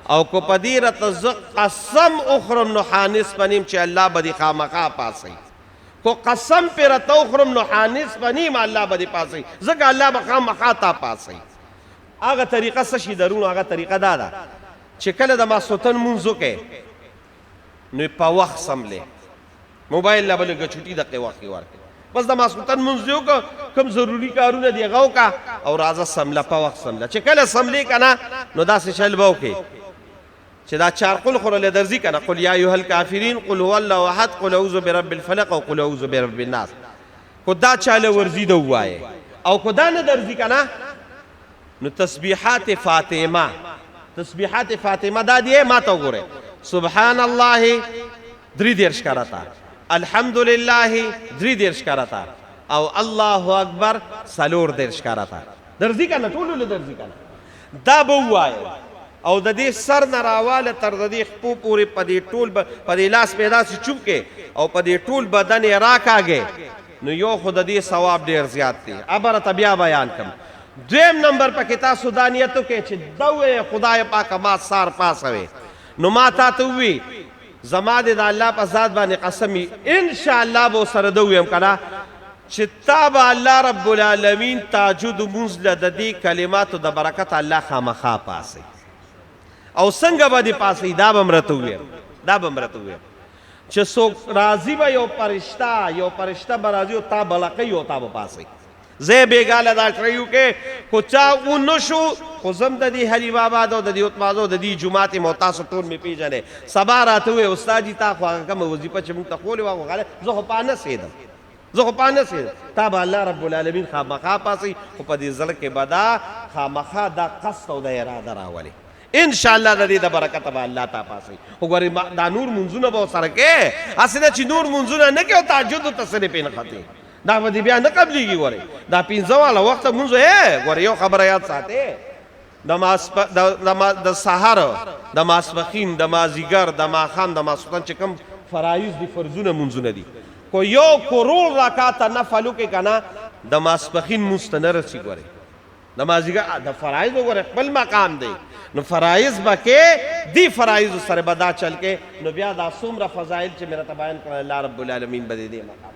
او که په دې راته زه قسم وخورم نو حانث به نیم چې الله به دې خامخا پاسوي. که قسم پې راته وخورم نو حانث به نیم، الله به دې پاسوي، ځکه الله به خامخا تا پاسوي. هغه طریقه څه شي د روڼو؟ هغه طریقه دا ده چې کله د ماسوتن مونځ وکړې نو په وخت سملې موبایل له به لږه چوټي دقې وخت کې ورکړې، بس د ماسخوتن مونځ دې وکړه، کوم ضروري کارونه دې هغه وکړه او راځه سمله، په وخت سمله. چې کله سملې که نه نو داسې چل به وکړې چې دا چار قل خو له درځي که نه، قل یا ایها الکافرین، قل هو الله احد، قل اعوذ برب الفلق او قل اعوذ برب الناس، کو دا چاله ورځي ده ووایې، او کو دا نه درځي که نه نو تسبیحات فاطمه، تسبیحات فاطمه دا دی، ما ته وګوره، سبحان الله 33 کرته، الحمدلله 33 کرته او الله اکبر 34 کرته. درځي کنه؟ ټولو له درځي کنه؟ دا به ووایې او د دې سر نه راواله تر د دې خپو پورې په دې ټول په دې لاس پې داسې چوب کې او په دې ټول بدن یې راکاږې، نو یو خو د دې ثواب ډېر زیات دی، ابره ته بیا بیان کم. دویم نمبر پکې تاسو دا نیت وکړئ چې دا ووایې خدای پاکه ما سار پاسوې، نو ما تا ته ووی زما دې د الله په ذات باندې قسم وي، ان شاء الله به ورسره ده ووایم که نه چې تا به الله رب العالمین تهجد لمونځ له د دې کلماتو د برکته الله خامخا پاسوي. او څنګه به دې پاسوي دا به هم راته ووایم، دا به هم راته ووایم چې څوک راځي به یو فرشته، یو فرشته به راځي او تا بلقوي او تا به پاسوي. زه بېګا له دا ټرای وکړې خو چا ونه شو، خو زه هم د دې حلیم آباد او د دې اتمازو د دې جومات یم او تاسو ټول مې پېژنئ. سبا راته ووایي استاد جي تا خو هغه کومه وظیفه چې موږ ته ښولې وه خو غلط، زه خو پا نه سېدم، زه خو پا نه سېدم. تا به الله رب العالمین خامخا پاسوي، خو په دې زړه کې به دا خامخا دا قصد او دا اراده راولې، ان شاء الله د دې د برکته به الله تا پاسوي. خو ګورې دا نور مونځونه به ورسره کوې، هسې نه چې نور مونځونه نه کوې او تهجدو ته څه نه پرې نښتې، دا به دې بیا نه قبلېږي. ګورې دا پنځه واړه وخته مونځ، ګورې یو خبره یاد ساتې، د سهار، د ماسپښین، د مازیګر، د ماښام، د ماسخوتن چې کوم فرایض دي، فرضونه مونځونه دي، کو یو کروړ رکعته نفل وکړې که نه د ماسپښین مونځ ته نه رسي. ګورې د مازیګر د فرایض وګوره خپل مقام دی، نو فرایض به کې دی، فرایض سره به دا چل کې، نو بیا دا څومره فضایل چې مې راته بیان کړل الله رب العالمین به دې مقام